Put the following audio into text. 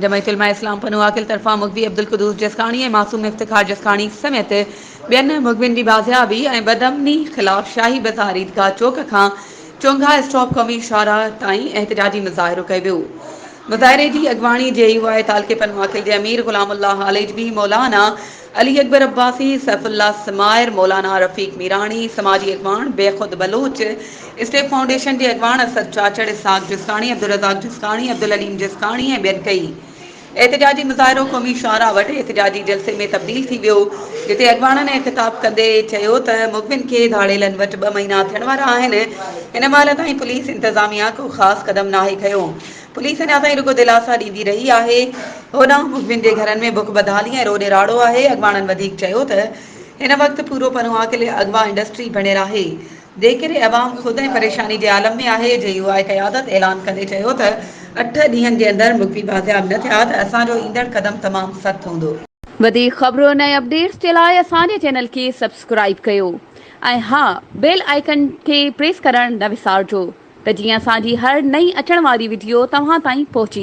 جمعيت علماء اسلام پنوعاقل طرفان مغوي عبدالقدوس جسڪاڻي ۽ معصوم افتخار جسڪاڻي سميت ٻين مغوين جي بازيابي ۽ بدامني خلاف شاهي بازار عيدگاهه چوڪ کان چونگها اسٽاپ قومي شاهراهه تائين احتجاجي مظاهرو ڪيو ويو. مظاهري جي اڳواڻي جي يو آء تعلقي پنوعاقل جي امير غلام الله هاليجوي، مولانا علي اڪبر عباسي، سيف الله سمائر، مولانا رفيق ميراڻي، سماجي اڳواڻ بيخود بلوچ، اسٽيپ فائونڊيشن جي اڳواڻ اسد چاچڙ، اسحاق جسڪاڻي، عبدالرزاق جسڪاڻي، عبدالعليم جسڪاڻي ۽ ٻين ڪئي. احتجاجي مظاهرو قومي شاهراهه وٽ احتجاجي جلسي ۾ تبديل ٿي ويو، جتي اڳواڻن خطاب ڪندي چيو ته مغوين کي ڌاڙيلن وٽ ٻه مهينا ٿيڻ وارا آهن، هن مهل تائين پوليس انتظاميا ڪو خاص قدم ناهي کنيو، پوليس اڃا تائين رڳو دلاسا ڏيندي رهي آهي، هوڏانهن مغوين جي گهرن ۾ بک بدحالي ۽ روڄ راڙو آهي، اڳواڻن وڌيڪ چيو ته هن وقت پورو پنوعاقل اغوا انڊسٽري بڻيل آهي، جنهن ڪري عوام خود ۽ پريشاني جي عالم ۾ آهي، جي يو آء قيادت اعلان ڪندي چيو ته اٺ ڏينهن جي اندر مغوي بازياب نه ٿيا ته اسان جو ايندڙ قدم تمام سخت هوندو. وڌيڪ خبرن ۽ اپڊيٽس جي لاء اسان جي چينل کي سبسڪرائيب ڪيو ۽ ها بيل آئيڪن کي پريس ڪرڻ نه وسارجو ته جيئن اسان جي هر نئين اچڻ واري وڊيو توهان تائين پهچي.